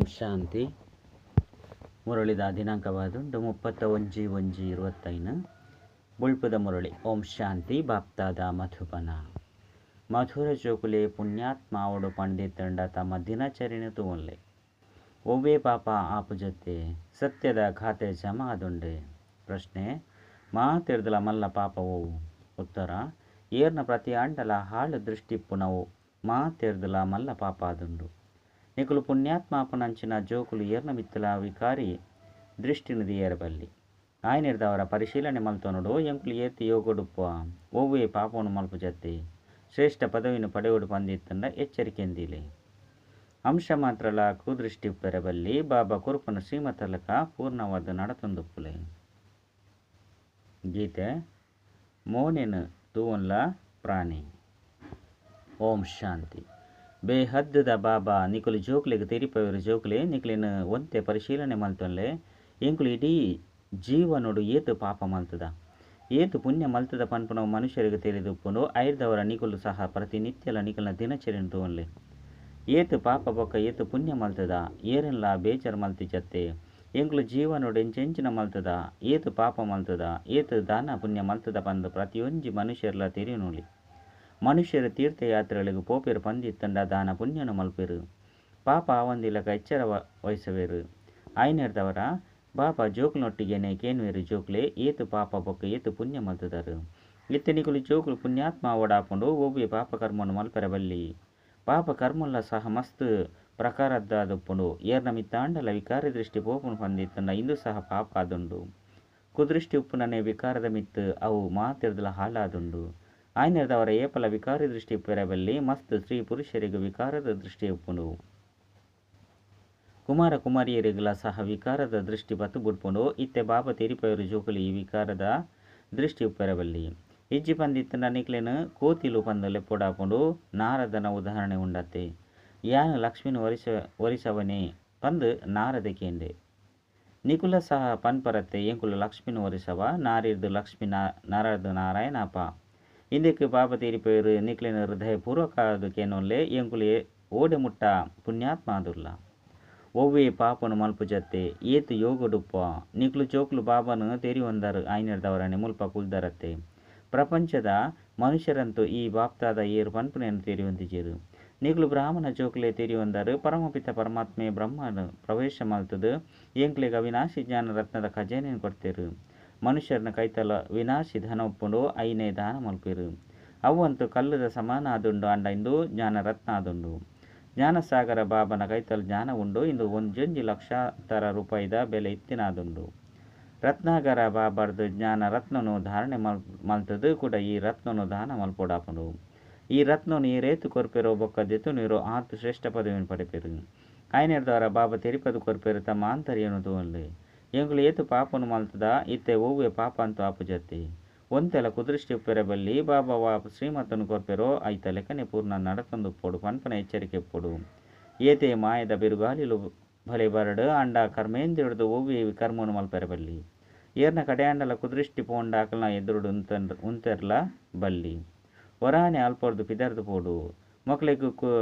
ಓಂ ಶಾಂತಿ. ಮುರಳಿದ ದಿನಾಂಕವಾದುಂಡು 31/1/25. ಬುಳ್ಪುದ ಮುರಳಿ. ಓಂ ಶಾಂತಿ. ಬಾಪ್ತಾದ ಮಧುಬನ. ಮಧುರ ಜೋಕುಲೆ ಪುಣ್ಯಾತ್ಮಾವಡು ಪಂಡಿತಂಡ ತಮ್ಮ ದಿನಚರಿನ ತೂವನ್ಲೆ. ಒವ್ವೇ ಪಾಪ ಆಪುಜತೆ ಸತ್ಯದ ಖಾತೆ ಜಮಾ ಆದುಂಡೆ. ಪ್ರಶ್ನೆ: ಮಾತೆರ್ದಲ ಮಲ್ಲ ಪಾಪ ಓವು? ಉತ್ತರ: ಏರ್ನ ಪ್ರತಿ ಆಂಡಲ ಹಾಳು ದೃಷ್ಟಿಪ್ಪುನವು ಮಾತೆರ್ದಲ ಮಲ್ಲ ಪಾಪ ಆದುಂಡು. ನಿಕುಲು ಪುಣ್ಯಾತ್ಮಾಪನಂಚಿನ ಜೋಕುಲು ಏರ್ನ ಮಿತ್ತಲ ವಿಕಾರಿ ದೃಷ್ಟಿನ ದಿಯರಬಲ್ಲಿ. ಆಯನಿರ್ದವರ ಪರಿಶೀಲನೆ ಮಲ್ತೊನೊಡು. ಎಂಕುಲು ಏತ್ ಯೋಗಡುಪ್ಪ ಒವ್ವೇ ಪಾಪವನ್ನು ಮಲ್ಪುಜತ್ತೆ. ಶ್ರೇಷ್ಠ ಪದವಿನ ಪಡೆಯೋಡು ಪಂದಿತ್ತಂಡ ಎಚ್ಚರಿಕೆಂದಿಲೆ. ಅಂಶ ಮಾತ್ರಲ ಕುದೃಷ್ಟಿ ಪೆರಬಲ್ಲಿ. ಬಾಬಾ ಕುರುಪನ ಶ್ರೀಮತಲಕ ಪೂರ್ಣವಾದ ನಡತೊಂದುಪ್ಪುಲೆ. ಗೀತೆ ಮೋನೆನು ತೂವನ್ಲ ಪ್ರಾಣಿ. ಓಂ ಶಾಂತಿ. ಬೇಹದ್ದುದ ಬಾಬಾ ನಿಕುಲು ಜೋಕ್ಲೆಗ್ ತೆರಿಪವೆರು. ಜೋಕ್ಲೆ, ನಿಕ್ಲೆನ್ ಒಂತೆ ಪರಿಶೀಲನೆ ಮಲ್ತೊನ್ಲೆ. ಎಂಕುಲು ಇಡೀ ಜೀವನೊಡು ಏತ್ ಪಾಪ ಮಲ್ತದ, ಏತ್ ಪುಣ್ಯ ಮಲ್ತದ ಪನ್ಪುನವು ಮನುಷ್ಯರಿಗೆ ತೆರಿದುಪ್ಪುಂಡು. ಐರ್ದವರ ನಿಕುಲು ಸಹ ಪ್ರತಿನಿತ್ಯಲ ನಿಕಲ್ನ ದಿನಚರಿನ ತೂವನ್ಲೆ. ಏತ್ ಪಾಪ ಬೊಕ್ಕ ಏತ್ ಪುಣ್ಯ ಮಲ್ತದ. ಏರೆನ್ಲ ಬೇಜಾರ್ ಮಲ್ತಿಜತ್ತೆ. ಎಂಕುಲು ಜೀವನೊಡು ಎಂಚೆಂಚಿನ ಮಲ್ತದ, ಏತ್ ಪಾಪ ಮಲ್ತದ, ಏತ್ ದಾನ ಪುಣ್ಯ ಮಲ್ತದ ಪಂದ್ ಪ್ರತಿಯೊಂಜಿ ಮನುಷ್ಯರ್ಲ ತೆರಿಯೊನೊಲಿ. ಮನುಷ್ಯರು ತೀರ್ಥಯಾತ್ರೆಗಳಿಗೆ ಪೋಪೆರ್ ಪಂದಿತ್ತಂಡ ದಾನ ಪುಣ್ಯನು ಮಲ್ಪೆರು. ಪಾಪ ಆವಂದಿಲಕ ಎಚ್ಚರ ವಹಿಸವೆರು. ಆಯ್ನೆರ್ದವರ ಬಾಬಾ ಜೋಕ್ಲನೊಟ್ಟಿಗೆನೆ ಕೇನ್ವೆರು, ಜೋಕ್ಲೆ, ಏತ್ ಪಾಪ ಬೊಕ್ಕ ಏತ್ ಪುಣ್ಯ ಮಲ್ತದಾರು? ಇತ್ತೆ ನಿಕುಲು ಜೋಕ್ಲು ಪುಣ್ಯಾತ್ಮ ಆವೊಡಾಪುಂಡು. ಒವ್ವೆ ಪಾಪ ಕರ್ಮನು ಮಲ್ಪೆರೆ ಬಲ್ಲಿ. ಪಾಪ ಕರ್ಮಲ್ಲ ಸಹ ಮಸ್ತ್ ಪ್ರಕಾರದ್ದಾದುಪ್ಪುಂಡು. ಏರ್ನ ಮಿತ್ತಾಂಡಲ ವಿಕಾರಿ ದೃಷ್ಟಿ ಪೋಪುನು ಪಂದಿತ್ತಂಡ ಇಂದು ಸಹ ಪಾಪ ಆದುಂಡು. ಕುದೃಷ್ಟಿ ಉಪ್ಪುನನೆ ವಿಕಾರದ ಮಿತ್ತು ಅವು ಮಾತೆರ್ದಲ ಹಾಳಾದುಂಡು. ಆಯ್ನೆರ್ದವರ ಏಪಲ ವಿಕಾರಿ ದೃಷ್ಟಿ ಉಪ್ಪೆರೆ ಬಲ್ಲಿ. ಮಸ್ತ್ ಸ್ತ್ರೀ ಪುರುಷರಿಗೆ ವಿಕಾರದ ದೃಷ್ಟಿ ಉಪ್ಪುಂಡು. ಕುಮಾರ ಕುಮಾರಿಯರಿಗಲ ಸಹ ವಿಕಾರದ ದೃಷ್ಟಿ ಬತ್ತು ಬುಡ್ಪುಂಡು. ಇತ್ತೆ ಬಾಬಾ ತೆರಿಪವರು, ಜೋಕುಲಿ, ಈ ವಿಕಾರದ ದೃಷ್ಟಿ ಉಪ್ಪೆರೆ ಬಲ್ಲಿ. ಇಜ್ಜಿ ಪಂದಿತ್ತಂಡ ನಿಕ್ಲೆನ್ ಕೋತಿಲು ಪಂದ್ ಲೆಪ್ಪೊಡಾಪುಂಡು. ನಾರದನ ಉದಾಹರಣೆ ಉಂಡತ್ತೆ. ಯಾನ್ ಲಕ್ಷ್ಮಿನ ವರಿಸವನೆ ಪಂದ್ ನಾರದೆ ಕೇಂಡೆ. ನಿಕುಲ ಸಹ ಪನ್ಪರತ್ತೆ, ಎಂಕುಲು ಲಕ್ಷ್ಮಿನ ವರಿಸವ, ನಾರಿರ್ದು ಲಕ್ಷ್ಮಿ, ನರರ್ದು ನಾರಾಯಣಪ್ಪ. ಇಂದಕ್ಕೆ ಬಾಬಾ ತೆರಿಪವರು, ನಿಕ್ಲೆನ ಹೃದಯ ಪೂರ್ವಕ ಕೇನೊಲ್ಲೆ, ಎಂಕುಲು ಓಡೆ ಮುಟ್ಟ ಪುಣ್ಯಾತ್ಮ ಆದುಲ್ಲ, ಒವ್ವೇ ಪಾಪನು ಮಲ್ಪುಜತ್ತೆ, ಏತ್ ಯೋಗಡುಪ್ಪ? ನಿಕ್ಲು ಜೋಕ್ಲು ಬಾಬಾನು ತೆರಿಯೊಂದರು. ಆಯ್ನೆರ್ದವರನೆ ಮುಲ್ಪ ಕುಲ್ದರತ್ತೆ. ಪ್ರಪಂಚದ ಮನುಷ್ಯರಂತೂ ಈ ಬಾಪ್ತಾದ ಏರು ಪನ್ಪುನೇನು ತೆರಿಯೊಂದಿಜೆರು. ನಿಕ್ಲು ಬ್ರಾಹ್ಮಣ ಜೋಕ್ಲೆ ತೆರಿಯೊಂದರು. ಪರಮಪಿತ ಪರಮಾತ್ಮೆ ಬ್ರಹ್ಮನು ಪ್ರವೇಶ ಮಲ್ತದು ಎಂಕ್ಲೆಗ್ ಅವಿನಾಶಿ ಜ್ಞಾನ ರತ್ನದ ಖಜಾನೆಯನ್ನು ಕೊಡ್ತೇರು. ಮನುಷ್ಯರನ ಕೈತಲ ವಿನಾಶಿ ಧನ ಉಪ್ಪುಂಡು, ಐನೇ ದಾನ ಮಲ್ಪೆರು. ಅವಂತು ಕಲ್ಲುದ ಸಮಾನ ಆದುಂಡು. ಅಂಡ ಇಂದು ಜ್ಞಾನ ರತ್ನ ಆದುಂಡು. ಜ್ಞಾನಸಾಗರ ಬಾಬನ ಕೈತಲ್ ಜ್ಞಾನ ಉಂಡು. ಇಂದು ಒಂಜೊಂಜಿ ಲಕ್ಷಾಂತರ ರೂಪಾಯಿದ ಬೆಲೆ ಇತ್ತಿನಾದುಂಡು. ರತ್ನಾಗರ ಬಾಬರ್ದು ಜ್ಞಾನ ರತ್ನನು ಧಾರಣೆ ಮಲ್ತದು ಕೂಡ ಈ ರತ್ನನು ದಾನ ಮಲ್ಪೊಡಾಪುಂಡು. ಈ ರತ್ನನು ಏರೇತು ಕೊರ್ಪೆರೋ ಬೊಕ್ಕ ದೆತುನಿರೋ ಆತು ಶ್ರೇಷ್ಠ ಪದವಿಯನ್ನು ಪಡೆಪೆರು. ಆಯ್ನೆರ್ದವರ ಬಾಬಾ ತೆರಿಪದು ಕೊರ್ಪೆರು, ತಮ್ಮ ಆಂತರ್ಯನು ತೂವನ್ಲೆ. ಎಂಕುಲು ಏತು ಪಾಪನು ಮಲ್ತದ, ಇತ್ತೆ ಒವ್ವೆ ಪಾಪ ಅಂತೂ ಆಪುಜತ್ತೆ. ಒಂತೆಲ ಕುದೃಷ್ಟಿ ಉಪ್ಪೆರೆ ಬಲ್ಲಿ. ಬಾಬಾ ವಾ ಶ್ರೀಮತನು ಕೊರ್ಪೆರೋ ಐತ ಲೆಕ್ಕನೆ ಪೂರ್ಣ ನಡತೊಂದುಪ್ಪೊಡು ಪನ್ಪನ ಎಚ್ಚರಿಕೆ ಇಪ್ಪೊಡು. ಏತೆ ಮಾಯದ ಬಿರುಗಾಲಿಲು ಬಲೆ ಬರಡು, ಅಂಡ ಕರ್ಮೇಂದ್ರಿಯಡ್ದು ಒವ್ವೆ ವಿಕರ್ಮನು ಮಲ್ಪೆರೆ ಬಲ್ಲಿ. ಏರ್ನ ಕಡೆಯಾಂಡಲ ಕುದೃಷ್ಟಿ ಪೋಂಡ ಅಕಲ್ನ ಎದುರುಡು ಉಂತೆರ್ಲ ಬಲ್ಲಿ. ಒರಾನೆ ಅಲ್ಪೊರ್ದು ಪಿದರ್ದು ಪೋಡು. ಮೊಕ್ಲೆಗ್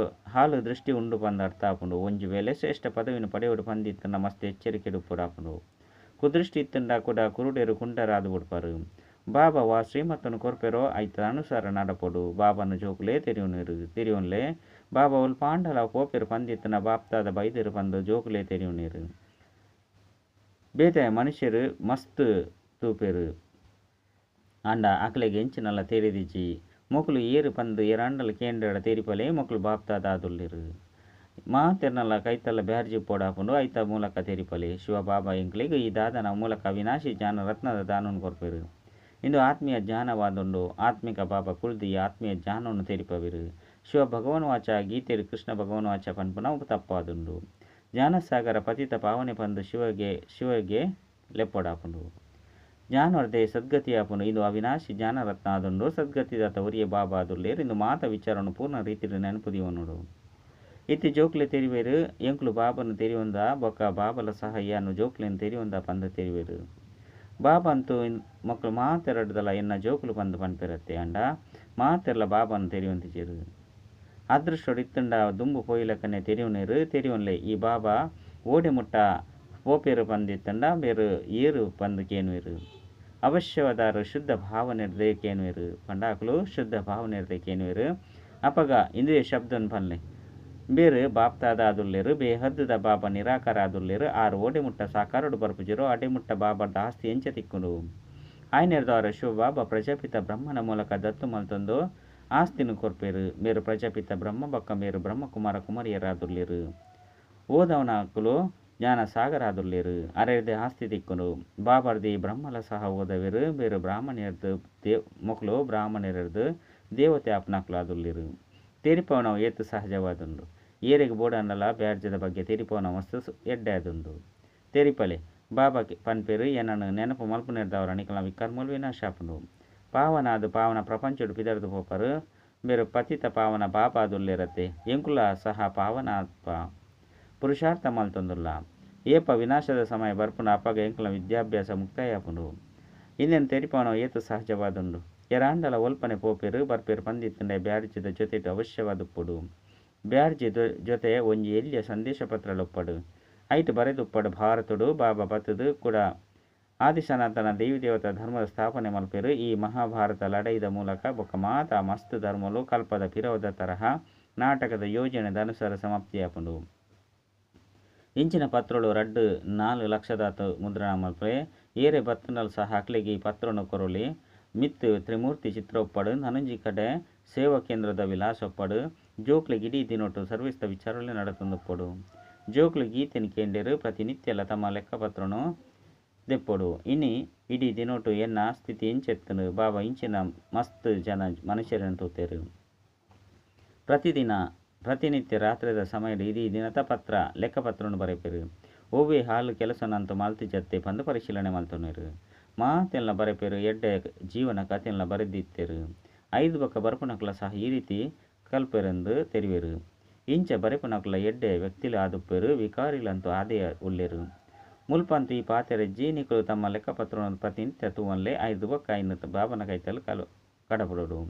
ಹಾಲು ದೃಷ್ಟಿ ಉಂಡು ಪಂದ್ ಅರ್ಥ ಆಪುಂಡು. ಒಂಜಿ ವೇಳೆ ಶ್ರೇಷ್ಠ ಪದವಿನ ಪಡೆಯೋಡು ಪಂದಿತ್ತಂಡ ಮಸ್ತ್ ಎಚ್ಚರಿಕೆ ಉಪ್ಪೊಡಾಪುಂಡು. ಕುದೃಷ್ಟಿ ಇತ್ತಂಡ ಕೂಡ ಕುರುಡೇರು ಕುಂಟರಾದು ಬುಡ್ಪಾರು. ಬಾಬಾ ವಾ ಶ್ರೀಮತನು ಕೊರ್ಪೆರೋ ಐತ ಅನುಸಾರ ನಡಪೊಡು. ಬಾಬಾನ ಜೋಕುಲೇ ತೆರಿಯುನೇರು ತೆರಿಯೊನ್ಲೆ. ಬಾಬಾ ಉಲ್ ಪಾಂಡಲ ಪೋಪೆರು ಪಂದಿತ್ತನ ಬಾಪ್ತಾದ ಬೈದರು ಪಂದು ಜೋಕುಲೇ ತೆರಿಯುನೇರು. ಬೇತೆ ಮನುಷ್ಯರು ಮಸ್ತ್ ತೂಪೆರು, ಅಂಡ ಅಕ್ಲೆಗ್ ಎಂಚಿನಲ್ಲ ತೆರಿದಿಜಿ. ಮೊಕುಲು ಏರು ಪಂದು ಏರಾಂಡಲ ಕೇಂದ್ರ ತೆರಿಪಲೆ ಮೊಕುಲು ಬಾಪ್ತಾದ ಆದುಲ್ಲೆರು. ಮಾತೆರ್ನಲ ಕೈತಲ್ಲ ಬ್ಯಾರ್ಜಿ ಪೋಡಾಪುಂಡು. ಐತ ಮೂಲಕ ತೆರಿಪಲೆ. ಶಿವ ಬಾಬಾ ಎಂಕ್ಲೆಗ್ ಈ ದಾದನ ಮೂಲಕ ಅವಿನಾಶಿ ಜ್ಞಾನ ರತ್ನದ ದಾನವನ್ನು ಕೊರ್ಪೆರು. ಇಂದು ಆತ್ಮೀಯ ಜ್ಞಾನವಾದುಂಡು. ಆತ್ಮಿಕ ಬಾಬಾ ಕುಳ್ದು ಈ ಆತ್ಮೀಯ ಜ್ಞಾನವನ್ನು ತೆರಿಪವಿರು. ಶಿವ ಭಗವಾನ್ ವಾಚ ಗೀತೆರು ಕೃಷ್ಣ ಭಗವಾನ್ ವಾಚ ಪನ್ಪುನವು ತಪ್ಪಾದುಂಡು. ಜ್ಞಾನಸಾಗರ ಪತಿತ ಪಾವನೆ ಪಂದು ಶಿವಗೆ ಶಿವಗೆ ಲೆಪ್ಪೊಡಾಪುಂಡು. ಜ್ಞಾನವರ್ಧೆ ಸದ್ಗತಿ ಆಪುಂಡು. ಇದು ಅವಿನಾಶಿ ಜ್ಞಾನರತ್ನ ಆದುಂಡು. ಸದ್ಗತಿದಾತ ಒರಿಯೇ ಬಾಬಾ ಆದುಲ್ಲೇರು. ಇಂದು ಮಾತ ವಿಚಾರವನ್ನು ಪೂರ್ಣ ರೀತಿಯಲ್ಲಿ ನೆನಪು ದಿವನುಡು. ಇತ್ತೆ ಜೋಕ್ಲೆ ತೆರಿವೇರು, ಎಂಕುಲು ಬಾಬನು ತೆರಿಯೊಂದ ಬೊಕ್ಕ ಬಾಬಲ ಸಹ ಯಾನು ಜೋಕ್ಲೆನ್ ತೆರಿಯೊಂದ ಪಂದ್ ತೆರಿವೇರು. ಬಾಬಾ ಅಂತೂ ಮಕ್ಕಳು ಮಾತೆರಡ್ದಲ ಎನ್ನ ಜೋಕುಲು ಪಂದ್ ಪನ್ಪೆರತ್ತೆ. ಅಂಡ ಮಾತೆರ್ಲ ಬಾಬಾನು ತೆರಿಯೊಂದಿಜೆರು. ಅದೃಷ್ಟೊಡು ಇತ್ತಂಡ ದುಂಬು ಪೋಯಿಲಕ್ಕನೆ ತೆರಿಯುನೇರು. ತೆರಿಯೊನ್ಲೆ, ಈ ಬಾಬಾ ಓಡೆ ಮುಟ್ಟ ಪೋಪೆರ್ ಪಂದಿತ್ತಂಡ ಮೇರ್ ಏರ್ ಪಂದ್ ಕೇನುವೆರ್. ಅವಶ್ಯವಾದಾರ್ ಶುದ್ಧ ಭಾವನೆರ್ದೇ ಕೇನುವೆರ್ ಪಂಡ ಅಕುಲು ಶುದ್ಧ ಭಾವನೆರ್ದೇ ಕೇನುವೆರ್. ಅಪಗ ಇಂದುವೆ ಶಬ್ದನ್ ಪನ್ಲೆ. ಬೇರ್ ಬಾಪ್ತಾದ ಆದುಲ್ಲೆರ್, ಬೇಹದ್ದುದ ಬಾಬಾ ನಿರಾಕಾರ ಆದುಲ್ಲೆರ್. ಆರ್ ಓಡೆ ಮುಟ್ಟ ಸಾಕಾರಡ್ ಬರ್ಪುಜೆರೋ ಅಡೆ ಮುಟ್ಟ ಬಾಬಾರ್ದ ಆಸ್ತಿ ಎಂಚ ತಿಕ್ಕುಂಡು? ಆಯನೆರ್ದ್ವಾರ ಶಿವಬಾಬಾ ಪ್ರಜಾಪಿತ ಬ್ರಹ್ಮನ ಮೂಲಕ ದತ್ತು ಮಲ್ತೊಂದು ಆಸ್ತಿನ್ ಕೊರ್ಪೆರ್. ಮೇರ್ ಪ್ರಜಾಪಿತ ಬ್ರಹ್ಮ ಬೊಕ್ಕ ಮೇರ್ ಬ್ರಹ್ಮಕುಮಾರ ಕುಮಾರಿಯರಾದುಲ್ಲೆರ್. ಓದವನಕುಲು ಜ್ಞಾನ ಸಾಗರ ಆದುಲ್ಲೆರ್. ಅರೆರ್ದೆ ಆಸ್ತಿ ತಿಕ್ಕುಂಡು. ಬಾಬಾರ್ದಿ ಬ್ರಹ್ಮಲ ಸಹ ಓದವೆರ್. ಮೇರ್ ಬ್ರಾಹ್ಮಣೆರ್ದ್ ದೇವ್ ಮೊಕುಲು ಬ್ರಾಹ್ಮಣೆರೆರ್ದ್ ದೇವತೆ ಆಪ್ನಕುಲು ಆದುಲ್ಲೆರ್. ತೆರಿಪಾವನವು ಏತ್ ಸಹಜವಾದುಂಡು. ಏರೆಗ್ ಬೋಡಾಂಡಲ ಬ್ಯಾಡ್ಜದ ಬಗ್ಗೆ ತೆರಿಪಾವನ ಮಸ್ತ್ ಎಡ್ಡೆ ಆದುಂಡು. ತೆರಿಪಲೆ. ಬಾಬಾ ಪನ್ಪೆರ್ ಎನನ್ ನೆನಪು ಮಲ್ಪುನೆರ್ದಾವರ ನಿಕಲ್ನ ವಿಕರ್ಮಲು ವಿನಾಶ ಆಪುಂಡು. ಪಾವನ ಆದ್ ಪಾವನ ಪ್ರಪಂಚಡ್ ಪಿದಡ್ದ್ ಪೋಪರ್. ಮೇರ್ ಪತಿತ ಪಾವನ ಬಾಬಾ ಆದುಲ್ಲೆರತ್ತೆ. ಎಂಕುಲ ಸಹ ಪಾವನ ಆಪ. ಪುರುಷಾರ್ಥ ಮಲ್ತೊಂದುಲ್ಲ. ಏಪ ವಿನಾಶದ ಸಮಯ ಬರ್ಪುಂಡು ಅಪಗ ಎಂಕಲ್ನ ವಿದ್ಯಾಭ್ಯಾಸ ಮುಕ್ತಾಯ ಆಪುಂಡು. ಇಂದೆನ್ ತೆರಿಪಾವನವು ಏತ್ ಸಹಜವಾದುಂಡು. ಏರಾಂಡಲ ಒಲ್ಪನೆ ಪೋಪೆರ್ ಬರ್ಪೆರ್ ಪಂದಿತ್ತಂಡ ಬ್ಯಾಡ್ಜದ ಜೊತೆಟ್ ಅವಶ್ಯವಾದುಪ್ಪೊಡು. ಬ್ಯಾಡ್ಜ್ ದ ಜೊತೆ ಒಂಜಿ ಎಲ್ಯ ಸಂದೇಶ ಪತ್ರಲ ಉಪ್ಪಡ್. ಐಟ್ ಬರೆದುಪ್ಪಡ್ ಭಾರತೊಡು ಬಾಬಾ ಬತ್ತುದು ಕುಡ ಆದಿ ಸನಾತನ ದೇವಿ ದೇವತಾ ಧರ್ಮದ ಸ್ಥಾಪನೆ ಮಲ್ಪೆರ್. ಈ ಮಹಾಭಾರತ ಲಡಾಯಿದ ಮೂಲಕ ಬೊಕ್ಕ ಮಾತ ಮಸ್ತ್ ಧರ್ಮಲು ಕಲ್ಪದ ಪಿರವುದ ತರಹ ನಾಟಕದ ಯೋಜನೆದ ಅನುಸಾರ ಸಮಾಪ್ತಿ ಆಪುಂಡು. ಇಂಚಿನ ಪತ್ರೊಲು ರಡ್ಡ್ ನಾಲ್ ಲಕ್ಷದಾತ್ ಮುದ್ರಣ ಮಲ್ಪುಲೆ. ಏರೆ ಬತ್ತ್ಂಡಲ ಸಹ ಅಕ್ಲೆಗ್ ಈ ಪತ್ರೊನು ಕೊರೊಲಿ. ಮಿತ್ತ್ ತ್ರಿಮೂರ್ತಿ ಚಿತ್ರ ಉಪ್ಪಡ್ ನನೊಂಜಿ ಕಡೆ ಸೇವಾ ಕೇಂದ್ರದ ವಿಳಾಸ ಉಪ್ಪಡ್. ಜೋಕ್ಲೆಗ್ ಇಡೀ ದಿನೊಟು ಸರ್ವಿಸ್ ದ ವಿಚಾರೊಲೆ ನಡತೊಂದುಪ್ಪೊಡು. ಜೋಕುಲು ಗೀತೆನ್ ಕೇಂಡೆರ್ ಪ್ರತಿನಿತ್ಯಲ ತಮ್ಮ ಲೆಕ್ಕಪತ್ರೊನು ದೆಪ್ಪೊಡು. ಇನಿ ಇಡೀ ದಿನೊಟು ಎನ್ನ ಸ್ಥಿತಿ ಎಂಚ ಇತ್ತ್ಂಡ್ ಬಾಬಾ ಇಂಚಿನ ಮಸ್ತ್ ಜನ ಮನುಷ್ಯರೆನ್ ತೂತೆರ್. ಪ್ರತಿದಿನ ಪ್ರತಿನಿತ್ಯ ರಾತ್ರೆದ ಸಮಯಡ್ ಇಡೀ ದಿನತ ಪತ್ರ ಲೆಕ್ಕಪತ್ರೊನು ಬರೆಪೆರ್. ಒವ್ವೆ ಹಾಳು ಕೆಲಸನ್ ಅಂತು ಮಲ್ತಿಜತ್ತೆ ಪಂದ್ ಪರಿಶೀಲನೆ ಮಲ್ತೊನುವೆರ್. ಮಾತೆನ್ಲ ಬರೆಪೆರ್ ಎಡ್ಡೆ ಜೀವನ ಕತೆನ್ಲ ಬರೆದಿತ್ತೆರ್. ಐಡ್ ಬೊಕ ಬರ್ಪುನಕುಲ ಸಹ ಈ ರೀತಿ ಕಲ್ಪೆರೆಂದ್ ತೆರಿವೆರ್. ಇಂಚ ಬರೆಪುನಕುಲ ಎಡ್ಡೆ ವ್ಯಕ್ತಿಲು ಆದುಪ್ಪೆರ್ ವಿಕಾರಿಲಂತೂ ಆದೇ ಉಲ್ಲೆರ್. ಮುಲ್ಪಂತೂ ಈ ಪಾತೆರ ಇಜ್ಜಿ. ನಿಕುಲು ತಮ್ಮ ಲೆಕ್ಕಪತ್ರೊನು ಪ್ರತಿನಿತ್ಯ ತೂವೊನ್ಲೆ. ಐರ್ದ್ ಬೊಕ್ಕ ಐನ್ ಬಾಬನ ಕೈತಲ್ ಕಡಪುಡೊಡು.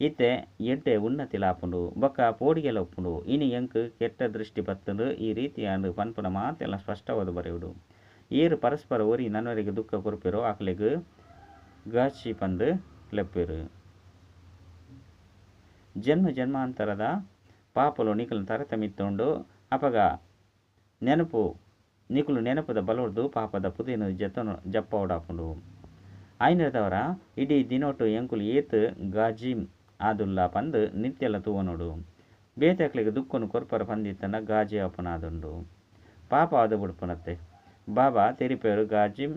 ಇತ್ತೆ ಎಡ್ಡೆ ಉನ್ನತಿಲ ಆಪುಂಡು. ಬೊಕ್ಕ ಪೋಡಿಗೆಲ ಉಪ್ಪುಂಡು. ಇನಿ ಎಂಕ್ ಕೆಟ್ಟ ದೃಷ್ಟಿ ಬತ್ತ್ಂಡ್ ಈ ರೀತಿ ಆಂಡ್ ಪನ್ಪುನ ಮಾತೆನ್ಲ ಸ್ಪಷ್ಟವಾದ್ ಬರೆಯೊಡು. ಏರ್ ಪರಸ್ಪರ ಒರಿ ನನೊರಿಯಗ್ ದುಃಖ ಕೊರ್ಪೆರೋ ಅಕ್ಲೆಗ್ ಗಾಚಿ ಪಂದ್ ಲೆಪ್ಪುವೆರ್. ಜನ್ಮ ಜನ್ಮಾಂತರದ ಪಾಪಲು ನಿಕಲ್ನ ತರೆತ ಮಿತ್ತ್ ಉಂಡು. ಅಪಗ ನೆನಪು ನಿಕುಲು ನೆನಪುದ ಬಲೊರ್ದು ಪಾಪದ ಪುದೆನ್ ಜತೊನು ಜಪ್ಪಾವೊಡಾಪುಂಡು. ಆಯಿನೆಡ್ದಾವರ ಇಡೀ ದಿನೊಟು ಎಂಕುಲು ಏತ್ ಗಾಜಿಮ್ ಆದುಲ್ಲ ಪಂದ್ ನಿತ್ಯಲ ತೂವೊನೊಡು. ಬೇತೆಕ್ಲೆಗ್ ದುಃಖೊನು ಕೊರ್ಪರ ಪಂದಿತ್ತಂಡ ಗಾಜಿ ಆಪುನಾದುಂಡು. ಪಾಪ ಆದ್ ಬುಡ್ಪುನತ್ತೆ. ಬಾಬಾ ತೆರಿಪೆರ್ ಗಾಜಿಮ್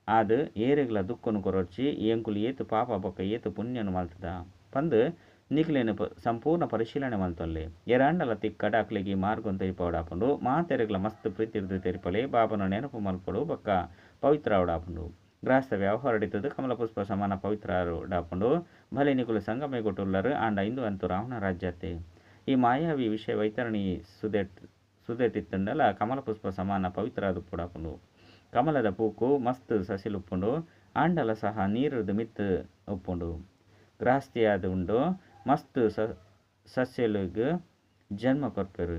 ಆದ್ ಏರೆಗ್ಲ ದುಃಖೊನು ಕೊರೊಡ್ಚಿ. ಎಂಕುಲು ಏತ್ ಪಾಪ ಬೊಕ್ಕ ಏತ್ ಪುಣ್ಯನ್ ಮಲ್ತ್ದ ಪಂದ್ ನಿಕ್ಲೆನ ಸಂಪೂರ್ಣ ಪರಿಶೀಲನೆ ಮಲ್ತೊನ್ಲೆ. ಏರಾಂಡಲ ತಿಕ್ಕಡ ಅಕ್ಲೆಗ್ ಈ ಮಾರ್ಗೊನು ತೆರಿಪಾವೊಡಾಪುಂಡು. ಮಾತೆರೆಗ್ಲ ಮಸ್ತ್ ಪ್ರೀತಿರ್ದ್ ತೆರಿಪಲೆ. ಬಾಬಾನ ನೆನಪು ಮಲ್ಪೊಡು ಬೊಕ್ಕ ಪವಿತ್ರ ಆವೊಡಾಪುಂಡು. ಗೃಹಸ್ಥ ವ್ಯವಹಾರಡಿತ್ತುದು ಕಮಲ ಪುಷ್ಪ ಸಮಾನ ಪವಿತ್ರ ಆವೊಡಾಪುಂಡು. ಭಲೆ ನಿಕುಲು ಸಂಗಮಯುಗೊಟುಲ್ಲರ್ ಆಂಡ ಇಂದು ಅಂತೂ ರಾವಣ ರಾಜ್ಯತ್ತೆ. ಈ ಮಾಯಾವಿ ವಿಷಯ ವೈತರಣಿ ಸುದೆಟ್ ಸುದೆಟಿತ್ತುಂಡಲ ಕಮಲ ಪುಷ್ಪ ಸಮಾನ ಪವಿತ್ರ ಆದುಪ್ಪೊಡಾಪುಂಡು. ಕಮಲದ ಪೂಕು ಮಸ್ತ್ ಸಸಿಲು ಉಪ್ಪುಂಡು ಆಂಡಲ ಸಹ ನೀರುರ್ದು ಮಿತ್ತ್ ಉಪ್ಪುಂಡು. ಗೃಹಸ್ಥಿಯಾದ್ ಉಂಡು ಮಸ್ತ್ ಸಸ್ಯಲೆಗ್ ಜನ್ಮ ಕೊರ್ಪೆರ್.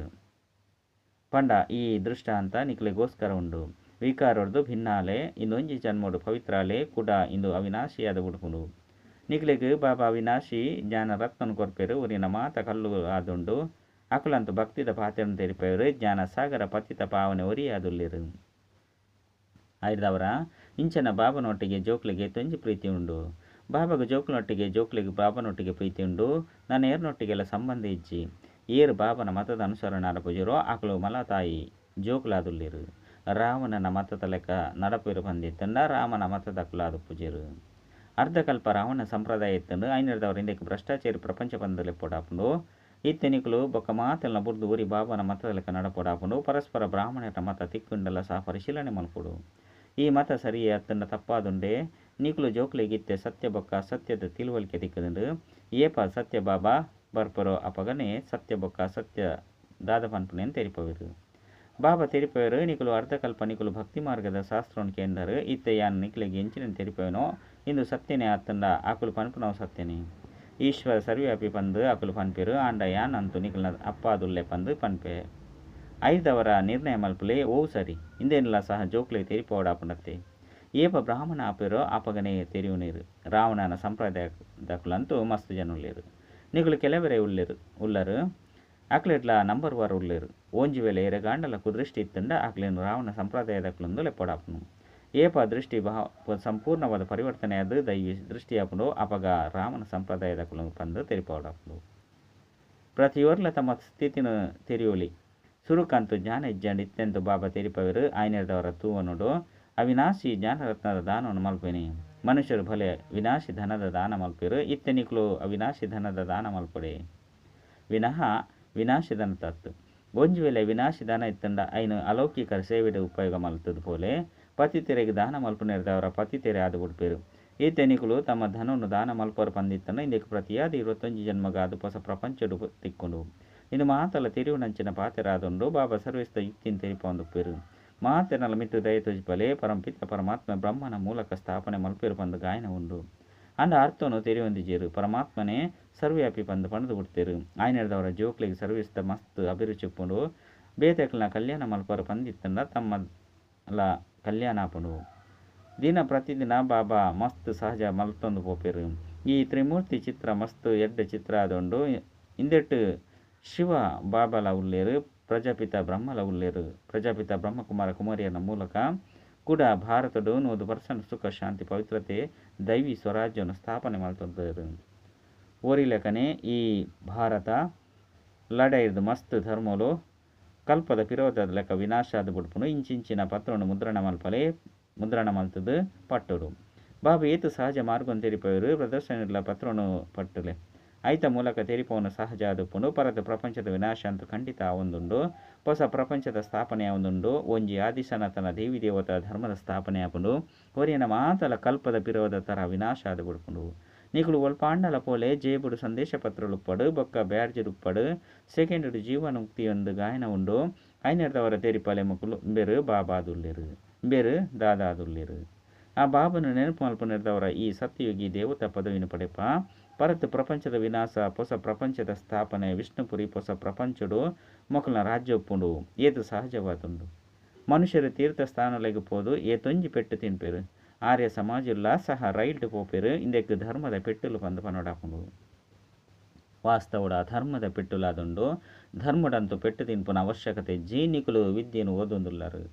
ಪಂಡ ಈ ದೃಷ್ಟಾಂತ ನಿಕ್ಲೆಗೋಸ್ಕರ ಉಂಡು. ವಿಕಾರೊರ್ದು ಭಿನ್ನಾಲೆ ಇಂದೊಂಜಿ ಜನ್ಮೊಡು ಪವಿತ್ರಾಲೆ ಕುಡ ಇಂದು ಅವಿನಾಶಿಯಾದ್ ಬುಡ್ಪುಂಡು. ನಿಕ್ಲೆಗ್ ಬಾಬಾ ಅವಿನಾಶಿ ಜ್ಞಾನ ರತ್ನನ್ ಕೊರ್ಪೆರ್. ಒರಿನ ಮಾತ ಕಲ್ಲು ಆದುಂಡು. ಅಕುಲಂತು ಭಕ್ತಿದ ಪಾತೆರನ್ ತೆರಿಪಾವೆರ್. ಜ್ಞಾನ ಸಾಗರ ಪತಿತ ಪಾವನೆ ಒರಿಯಾದುಲ್ಲೆರ್. ಐಡ್ದಾವರ ಇಂಚಿನ ಬಾಬನೊಟ್ಟಿಗೆ ಜೋಕ್ಲೆಗ್ ಏತೊಂಜಿ ಪ್ರೀತಿ ಉಂಡು. ಬಾಬಾಗ್ ಜೋಕ್ಲೆನೊಟ್ಟಿಗೆ ಜೋಕ್ಲೆಗ್ ಬಾಬನೊಟ್ಟಿಗೆ ಪ್ರೀತಿ ಉಂಡು. ನನ ಏರ್ನೊಟ್ಟಿಗೆಲ ಸಂಬಂಧ ಇಜ್ಜಿ. ಏರ್ ಬಾಬನ ಮತದ ಅನುಸರಣೆ ನಡಪುಜೆರೋ ಅಕುಲು ಮಲತಾಯಿ ಜೋಕುಲಾದುಲ್ಲೆರ್. ರಾವಣನ ಮತದ ಲೆಕ್ಕ ನಡಪುವೆರ್ ಪಂದಿತ್ತಂಡ ರಾಮನ ಮತದಕುಲು ಆದುಪ್ಪುಜೆರ್. ಅರ್ಧಕಲ್ಪ ರಾವಣ ಸಂಪ್ರದಾಯ ಇತ್ತುಂಡು. ಐನೆಡ್ದಾವರ ಇಂದೆಕ್ ಭ್ರಷ್ಟಾಚಾರಿ ಪ್ರಪಂಚ ಪಂದ್ ಲೆಪ್ಪೊಡಾಪುಂಡು. ಇತ್ತೆ ನಿಕುಲು ಬೊಕ್ಕ ಮಾತೆಲ್ನ ಬುಡ್ದು ಒರಿ ಬಾಬನ ಮತದ ಲೆಕ್ಕ ನಡಪೊಡಾಪುಂಡು. ಪರಸ್ಪರ ಬ್ರಾಹ್ಮಣೆರ್ನ ಮತ ತಿಕ್ಕುಂಡಲ ಸಹ ಪರಿಶೀಲನೆ ಮಲ್ಪೊಡು. ಈ ಮತ ಸರಿಯೇ ಅತ್ತಂಡ ತಪ್ಪಾದುಂಡೆ. ನಿಕುಲು ಜೋಕ್ಲೆಗ್ ಇತ್ತೆ ಸತ್ಯ ಬೊಕ್ಕ ಅಸತ್ಯದ ತಿಳುವಳಿಕೆ ತಿಕ್ಕುದುಂಡು. ಏಪ ಸತ್ಯ ಬಾಬಾ ಬರ್ಪೆರೋ ಅಪಗನೇ ಸತ್ಯ ಬೊಕ್ಕ ಅಸತ್ಯ ದಾದ ಪನ್ಪುನೆನ್ ತೆರಿಪವೆರ್. ಬಾಬಾ ತೆರಿಪವೆರ್ ನಿಕುಲು ಅರ್ಧಕಲ್ಪ ನಿಕುಲು ಭಕ್ತಿ ಮಾರ್ಗದ ಶಾಸ್ತ್ರನ್ ಕೇಂಡರ್. ಇತ್ತೆ ಯಾನ್ ನಿಕ್ಲೆಗ್ ಎಂಚಿನ ತೆರಿಪವೆನೋ ಇಂದು ಸತ್ಯನೇ ಅತ್ತಂಡ ಅಕುಲು ಪನ್ಪುನವು ಸತ್ಯನೇ. ಈಶ್ವರ ಸರ್ವವ್ಯಾಪಿ ಪಂದ್ ಅಕುಲು ಪನ್ಪೆರ್. ಆಂಡ ಯಾನ್ ಅಂತೂ ನಿಕಲ್ನ ಅಪ್ಪ ಆದುಲ್ಲೆ ಪಂದ್ ಪನ್ಪೆ. ಐದವರ ನಿರ್ಣಯ ಮಲ್ಪುಲೆ ಓವು ಸರಿ ಇಂದೇನ್ಲ ಸಹ ಜೋಕ್ಲೆ ತೆರಿಪೋಡಾಪುಂಡತ್ತೆ ಏಪ ಬ್ರಾಹ್ಮಣ ಆಪೇರೋ ಆಪಗನೇ ತೆರಿಯುನೇರು ರಾವಣನ ಸಂಪ್ರದಾಯದಕುಲಂತೂ ಮಸ್ತ್ ಜನ ಉಲ್ಲೇರು ನಿಕುಲು ಕೆಲವರೇ ಉಲ್ಲೇರು ಉಲ್ಲರು ಆಕ್ಲೆಡ್ಲ ನಂಬರ್ ವಾರ್ ಉಲ್ಲೇರು ಓಂಜಿ ವೇಳೆ ಎರೆಗಾಂಡಲ ಕುದೃಷ್ಟಿ ಇತ್ತಂಡ ಆಕ್ಲೇನು ರಾವಣ ಸಂಪ್ರದಾಯದಕುಲೊಂದು ಲೆಪ್ಪಡಾಪುನು ಏಪ ದೃಷ್ಟಿ ಸಂಪೂರ್ಣವಾದ ಪರಿವರ್ತನೆ ಅದು ದೈವಿ ದೃಷ್ಟಿ ಆಪುಂಡು ಅಪಗ ರಾಮನ ಸಂಪ್ರದಾಯದಕುಲು ಪಂದು ತೆರಿಪೋಡಾಪುಂಡು ಪ್ರತಿಯೊರ್ಲ ತಮ್ಮ ಸ್ಥಿತಿನ ತೆರಿಯೋಲಿ ಸುರುಕಂತು ಜ್ಞಾನ ಇಜ್ಜಂಡ್ ಇತ್ತೆಂತು ಬಾಬಾ ತೆರಿಪವರು ಆಯ್ನೆರ್ದವರ ತೂವನುಡು ಅವಿನಾಶಿ ಜ್ಞಾನರತ್ನದ ದಾನವನ್ನು ಮಲ್ಪೇನಿ ಮನುಷ್ಯರು ಭಲೆ ವಿನಾಶಿ ಧನದ ದಾನ ಮಲ್ಪೇರು ಇತ್ತೆನಿಕ್ಲು ಅವಿನಾಶಿ ಧನದ ದಾನ ಮಲ್ಪಡೆ ವಿನಃ ವಿನಾಶಿ ಧನ ತತ್ತು ಒಂಜಿ ವೇಳೆ ವಿನಾಶಿ ಧನ ಇತ್ತಂಡ ಐನು ಅಲೌಕಿಕ ಸೇವೆಡು ಉಪಯೋಗ ಮಲ್ತದ ಪೋಲೆ ಪತಿತೆರೆಗೆ ದಾನ ಮಲ್ಪುನೆರ್ದವರ ಪತಿತೆರೆ ಆದ ಬಿಡ್ಪೇರು ಈ ತೆನಿಕುಲು ತಮ್ಮ ಧನವನ್ನು ದಾನ ಮಲ್ಪರು ಪಂದಿತ್ತಂಡ ಇಂದಕ್ಕೆ ಪ್ರತಿಯಾದ 21 ಜನ್ಮಗಾದ ಹೊಸ ಪ್ರಪಂಚಡು ತಿಕ್ಕೊಂಡು ಇನ್ನು ಮಾತಲ ತಿರುವು ನಂಚಿನ ಪಾತೆರಾದುಂಡು ಬಾಬಾ ಸರ್ವಿಸ್ತ ಯುಕ್ತಿನ ತೆರಿಪೊಂದುಪ್ಪೇರು ಮಾತೆನಲ ಮಿತ್ತು ದಯ ತುಜಿಪಲೆ ಪರಂಪಿತ ಪರಮಾತ್ಮ ಬ್ರಹ್ಮನ ಮೂಲಕ ಸ್ಥಾಪನೆ ಮಲ್ಪೇರು ಪಂದು ಗಾಯನ ಉಂಡು ಅಂದ ಅರ್ಥನು ತೆರಿಯೊಂದಿಜೇರು ಪರಮಾತ್ಮನೇ ಸರ್ವ್ಯಾಪಿ ಪಂದು ಪಣದು ಕೊಡ್ತೇರು ಆಯ್ನೆರ್ದವರ ಜೋಕ್ಲಿಗೆ ಸರ್ವಿಸ್ತ ಮಸ್ತ್ ಅಭಿರುಚಿ ಉಪ್ಪುಂಡು ಬೇತೆಕ್ಲನ ಕಲ್ಯಾಣ ಮಲ್ಪರು ಪಂದಿತ್ತಂಡ ತಮ್ಮಲ ಕಲ್ಯಾಣ ಆಪುಂಡು ದಿನ ಪ್ರತಿದಿನ ಬಾಬಾ ಮಸ್ತ್ ಸಹಜ ಮಲ್ತೊಂದು ಪೋಪೇರು ಈ ತ್ರಿಮೂರ್ತಿ ಚಿತ್ರ ಮಸ್ತ್ ಎಡ್ಡೆ ಚಿತ್ರ ಆದುಂಡು ಇಂದೆಟ್ಟು ಶಿವ ಬಾಬಾಲ ಉಲ್ಲೇರು ಪ್ರಜಾಪಿತ ಬ್ರಹ್ಮಲ ಉಲ್ಲೇರು ಪ್ರಜಾಪಿತ ಬ್ರಹ್ಮಕುಮಾರ ಕುಮಾರಿಯರ ಮೂಲಕ ಕೂಡ ಭಾರತದ 100% ಸುಖ ಶಾಂತಿ ಪವಿತ್ರತೆ ದೈವಿ ಸ್ವರಾಜ್ಯವನ್ನು ಸ್ಥಾಪನೆ ಮಾಡ್ತಂದರು ಓರಿಲೆಕನೆ ಈ ಭಾರತ ಲಡೈರ್ದು ಮಸ್ತ್ ಧರ್ಮಲು ಕಲ್ಪದ ಪಿರೋಧದ ಲೆಕ್ಕ ವಿನಾಶ ಆದ ಬುಡ್ಪುನು ಇಂಚಿಂಚಿನ ಪತ್ರವನ್ನು ಮುದ್ರಣ ಮಲ್ಪಲೆ ಮುದ್ರಣ ಮಲ್ತದು ಪಟ್ಟರು ಬಾಬು ಏತು ಸಹಜ ಮಾರ್ಗವನ್ನು ತೆರಿಪವರು ಪ್ರದರ್ಶನ ಪತ್ರವನ್ನು ಪಟ್ಟಲೆ ಐತ ಮೂಲಕ ತೆರಿಪವನು ಸಹಜ ಆದುಪ್ಪುಂಡು ಪರತ ಪ್ರಪಂಚದ ವಿನಾಶ ಅಂತೂ ಖಂಡಿತ ಒಂದುಂಡು ಹೊಸ ಪ್ರಪಂಚದ ಸ್ಥಾಪನೆ ಒಂದುಂಡು ಒಂಜಿ ಆದಿಶನತನ ದೇವಿ ದೇವತಾ ಧರ್ಮದ ಸ್ಥಾಪನೆ ಆಪುಂಡು ಒರಿಯನ ಮಾತಲ ಕಲ್ಪದ ಪಿರೋದ ತರ ವಿನಾಶ ಆದ ಬಿಡ್ಪುಂಡು ನಿಕುಲು ಒಲ್ಪಾಂಡಲ ಪೋಲೆ ಜೇಬುಡು ಸಂದೇಶ ಪತ್ರಲುಪ್ಪಡು ಬೊಕ್ಕ ಬ್ಯಾಡ್ಜುಡುಪ್ಪಡು ಸೆಕೆಂಡ್ ಜೀವನ ಮುಕ್ತಿಯೊಂದು ಗಾಯನ ಉಂಡು ಐನೆರ್ದವರ ತೆರಿಪಲೆ ಮುಕುಲು ಬೇರು ಬಾಬಾದುಲ್ಲೇರು ಬೇರು ದಾದಾದುಲ್ಲೇರು ಆ ಬಾಬನು ನೆನಪು ಮಲ್ಪನೆರ್ದವರ ಈ ಸತ್ಯಯುಗಿ ದೇವತಾ ಪದವಿನ ಪಡೆಪ ಪರತ್ ಪ್ರಪಂಚದ ವಿನಾಶ ಹೊಸ ಪ್ರಪಂಚದ ಸ್ಥಾಪನೆ ವಿಷ್ಣುಪುರಿ ಹೊಸ ಪ್ರಪಂಚಡು ಮೊಕಲ್ನ ರಾಜ್ಯ ಒಪ್ಪುಂಡು ಏತು ಸಹಜವಾದುಂಡು ಮನುಷ್ಯರು ತೀರ್ಥಸ್ಥಾನಲೆಗ್ ಪೋದು ಏತೊಂಜಿ ಪೆಟ್ಟು ತಿನ್ಪೇರು ಆರ್ಯ ಸಮಾಜುಲ್ಲ ಸಹ ರೈಲ್ಡ್ ಪೋಪೇರು ಇಂದಕ್ಕೆ ಧರ್ಮದ ಪೆಟ್ಟುಲು ಪಂದು ಪನೋಡಾಪುಂಡು ವಾಸ್ತವಡ ಧರ್ಮದ ಪೆಟ್ಟುಲಾದುಂಡು ಧರ್ಮಡಂತೂ ಪೆಟ್ಟು ತಿನ್ಪುನ ಅವಶ್ಯಕತೆ ಜೀನಿಕುಲು ವಿದ್ಯೆನು ಓದೊಂದುಲ್ಲರು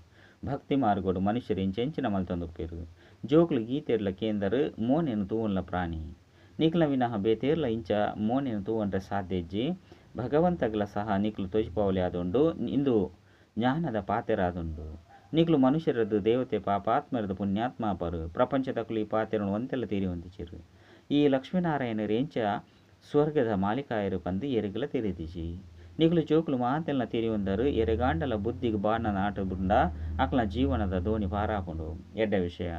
ಭಕ್ತಿ ಮಾರ್ಗೋಡು ಮನುಷ್ಯರು ಇಂಚೆಂಚಿನ ಮಲ್ತೊಂದುಪ್ಪೇರು ಜೋಕ್ಲು ಗೀತೆರ್ಲ ಕೇಂದರು ಮೋನೆನು ತೂವನ್ಲ ಪ್ರಾಣಿ ನಿಕ್ಲ ವಿನಃ ಬೇತೇರ್ಲ ಇಂಚ ಮೋನೆನು ತೂವಂಡ್ರೆ ಸಾಧ್ಯ ಇಜ್ಜಿ ಭಗವಂತಗ್ಲ ಸಹ ನಿಕ್ಲು ತೋಜಿಪಾವಲಿ ಆದುಂಡು ಇಂದು ಜ್ಞಾನದ ಪಾತೆರಾದುಂಡು ನಿಕ್ಲು ಮನುಷ್ಯರದ್ದು ದೇವತೆ ಪಾಪಾತ್ಮರದು ಪುಣ್ಯಾತ್ಮ ಪರು ಪ್ರಪಂಚದಕ್ಲು ಈ ಪಾತೆರನು ಒಂತೆಲ್ಲ ತೀರಿ ಹೊಂದಿಚಿರು ಈ ಲಕ್ಷ್ಮೀನಾರಾಯಣರು ಎಂಚ ಸ್ವರ್ಗದ ಮಾಲಿಕಾಯರು ಪಂದು ಎರುಗಲ ತೆರಿದಿಜಿ ನಿಕ್ಲು ಜೋಕ್ಲು ಮಾತೆಲ್ಲ ತೀರಿ ಹೊಂದರು ಎರೆಗಾಂಡಲ ಬುದ್ಧಿಗೆ ಬಾಣ ನಾಟ ಬುಂಡ ಅಕ್ಲ ಜೀವನದ ದೋಣಿ ಪಾರಾಪುಂಡು ಎಡ್ಡ ವಿಷಯ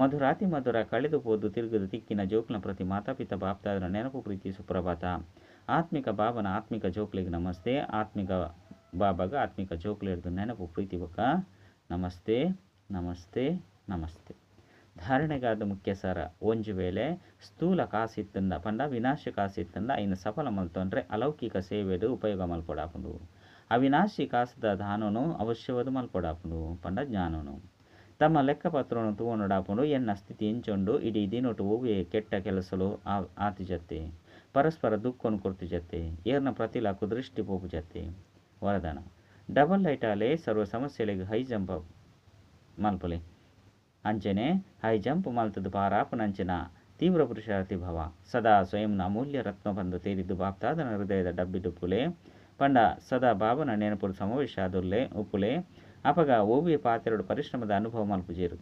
ಮಧುರಾತಿ ಮಧುರ ಕಳೆದು ಪೋದು ತಿರುಗದು ತಿಕ್ಕಿನ ಜೋಕ್ಲ ಪ್ರತಿ ಮಾತಾಪಿತ ಬಾಪ್ತಾದರ ನೆನಪು ಪ್ರೀತಿ ಸುಪ್ರಭಾತ ಆತ್ಮಿಕ ಬಾಬನ ಆತ್ಮಿಕ ಜೋಕ್ಲಿಗೆ ನಮಸ್ತೆ ಆತ್ಮಿಕ ಬಾಬಾಗ ಆತ್ಮಿಕ ಜೋಕ್ಲಿರ್ದು ನೆನಪು ಪ್ರೀತಿ ಬೊಕ್ಕ ನಮಸ್ತೆ ನಮಸ್ತೆ ನಮಸ್ತೆ. ಧಾರಣೆಗಾದ ಮುಖ್ಯ ಸಾರ ಒಂಜಿ ವೇಳೆ ಸ್ಥೂಲ ಕಾಸಿತ್ತಂಡ ಪಂಡ ವಿನಾಶ ಕಾಸಿತ್ತಂಡ ಐನ ಸಫಲ ಮಲ್ತೊಂಡ್ರೆ ಅಲೌಕಿಕ ಸೇವೆಡು ಉಪಯೋಗ ಮಲ್ಪೊಡಾಪುಂಡು ಅವಿನಾಶಿ ಕಾಸದ ದಾನನು ಅವಶ್ಯವಾದ ಮಲ್ಪೊಡಾಪುಂಡು ಪಂಡ ಜ್ಞಾನನು ತಮ್ಮ ಲೆಕ್ಕಪತ್ರವನ್ನು ತೂವೊಂಡಾಪುಂಡು ಎನ್ನ ಸ್ಥಿತಿ ಇಂಚೊಂಡು ಇಡೀ ದಿನೊಟು ಒವ್ವೇ ಕೆಟ್ಟ ಕೆಲಸಲು ಆತಿಜತ್ತೆ ಪರಸ್ಪರ ದುಃಖವನ್ನು ಕೊರ್ತಿಜತ್ತೆ ಏರ್ನ ಪ್ರತಿಲ ಕುದೃಷ್ಟಿ ಪೋಪುಜತ್ತೆ. ವರದಾನ ಡಬಲ್ ಲೈಟಾಲೆ ಸರ್ವ ಸಮಸ್ಯೆಲೆಗ್ ಹೈ ಜಂಪ್ ಮಲ್ಪಲೆ ಅಂಚನೆ ಹೈ ಜಂಪ್ ಮಲ್ತದ ಪಾರಾಪುನಂಚಿನ ತೀವ್ರ ಪುರುಷಾರ್ಥಿ ಭವ ಸದಾ ಸ್ವಯಂನ ಅಮೂಲ್ಯ ರತ್ನ ಬಂದು ತೇರಿದ್ದು ಬಾಪ್ತಾದನ ಹೃದಯದ ಡಬ್ಬಿಡುಪ್ಪುಲೆ ಪಂಡ ಸದಾ ಬಾಬನ ನೆನಪುಡು ಸಮಾವೇಶ ಆದುಲ್ಲೆ ಉಪ್ಪುಲೆ ಅಪಗ ಓವಿಯ ಪಾತೆರಡು ಪರಿಶ್ರಮದ ಅನುಭವ ಮಲ್ಪುಜೇರು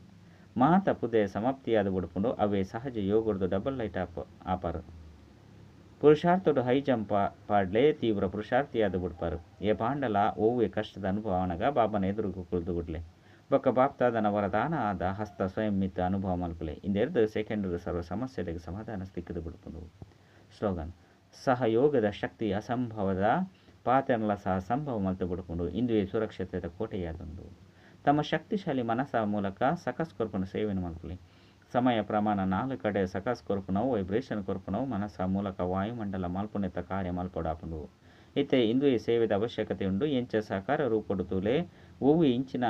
ಮಾತ ಪುದೆ ಸಮಾಪ್ತಿಯಾದ ಬುಡುಪುಂಡು ಅವೇ ಸಹಜ ಯೋಗಡ್ದು ಡಬಲ್ ಲೈಟ್ ಆಪಾರು ಪುರುಷಾರ್ಥಡು ಹೈ ಜಂಪ್ ಪಾಡ್ಲೆ ತೀವ್ರ ಪುರುಷಾರ್ಥಿಯಾದ ಬುಡ್ಪಾರು ಏ ಪಾಂಡಲ ಓವೆ ಕಷ್ಟದ ಅನುಭವನಗ ಬಾಬನ ಎದುರುಗು ಕುಳಿದು ಗುಡ್ಲೆ ಬೊಕ್ಕ ಬಾಪ್ತಾದನ ವರದಾನ ಆದ ಹಸ್ತ ಸ್ವಯಂ ಮಿತ್ತ ಅನುಭವ ಮಲ್ಪಲೆ ಇಂದೆರ್ದು ಸೆಕೆಂಡ್ ಸರ್ವ ಸಮಸ್ಯೆಗೆ ಸಮಾಧಾನ ಸಿಕ್ಕದು ಬಿಡ್ಪುಂಡು. ಸ್ಲೋಗನ್ ಸಹಯೋಗದ ಶಕ್ತಿ ಅಸಂಭವದ ಪಾತೆರ್ಲ ಸಹ ಸಂಭವ ಮಲ್ತು ಬಿಡ್ಪುಂಡು ಇಂದುವೆ ಸುರಕ್ಷತೆಯ ಕೋಟೆಯಾದುಂಡು. ತಮ್ಮ ಶಕ್ತಿಶಾಲಿ ಮನಸ್ಸ ಮೂಲಕ ಸಕಸ್ ಕೊರ್ಪುನ ಸೇವೆಯನ್ನು ಮಲ್ಪಲೆ ಸಮಯ ಪ್ರಮಾಣ 4 ಕಡೆ ಸಕಸ್ ಕೊರ್ಪುನವು ವೈಬ್ರೇಷನ್ ಕೊರ್ಪುನವು ಮನಸ್ಸ ಮೂಲಕ ವಾಯುಮಂಡಲ ಮಲ್ಪುನೆತ್ತ ಕಾರ್ಯ ಮಲ್ಪೊಡಾಪುಂಡು. ಇತ್ತೆ ಇಂದುವೆ ಸೇವೆದ ಅವಶ್ಯಕತೆ ಉಂಡು. ಎಂಚ ಸಾಕಾರ ರೂಪೊಡು ತೂಲೆ. ಒವ್ವೆ ಇಂಚಿನ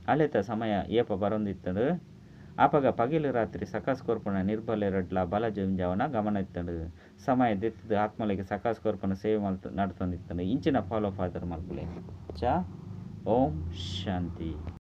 ಅಲೆತ ಸಮಯ ಏಪ ಬರೊಂದಿತ್ತುಂಡು. ಅಪಗ ಪಗೆಲ್ ರಾತ್ರಿ ಸಕಾಸ್ ಕೊರ್ಪುನ ನಿರ್ಬಲೆರೆಡ್ಲಾ ಬಲ ಜಿಂಜಾವುನ ಗಮನ ಇತ್ತುಂಡು. ಸಮಯ ದೆತ್ತುದು ಆತ್ಮಲೆಗ್ ಸಕಾಸ್ ಕೊರ್ಪುನ ಸೇವೆ ಮಲ್ತ್ ನಡತೊಂದಿತ್ತುಂಡು. ಇಂಚಿನ ಫಾಲೋ ಫಾದರ್ ಮಲ್ಪುಲೆ. ಚ ಓಂ ಶಾಂತಿ.